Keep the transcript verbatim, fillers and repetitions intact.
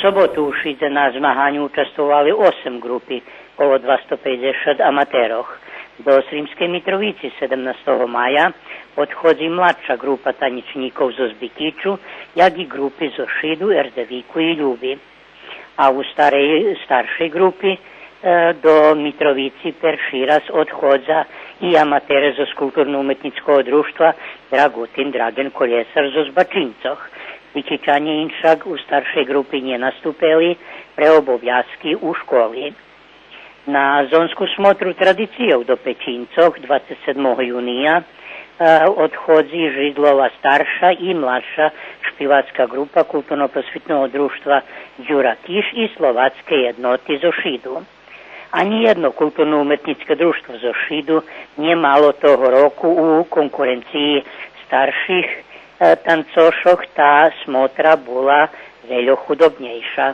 Соботу у Шидзе на змаганю участвовали осем ґрупи, коло двасто пейдзешат аматерох. До Сримскей Митровици седемнастого мая одходзи младша ґрупа танєчнїкох зоз Бикичу, як и ґрупи зоз Шиду, Ердевику и Люби. А у старей, старшей ґрупи, е, до Митровици перши раз одходза и аматере зоз Културно-уметнїцкого дружтва Драгутин Драґен Колєсар зоз Бачинцох. Бикичанє иншак у старшей ґрупи нє наступели пре обовязки у школи. На зонску смотру традицийох до Печинцох двацец седмого юния, е, одходзи Жидлова старша и младша шпивацка ґрупа Културно-просвитного дружтва Дюра Киш и Словацкей єдноти зоз Шиду. Анї єдно културно-уметнїцке дружтво зоз Шиду нє мало того року у конкуренциї старших, е, танцошох, та смотра була вельо худобнєйша.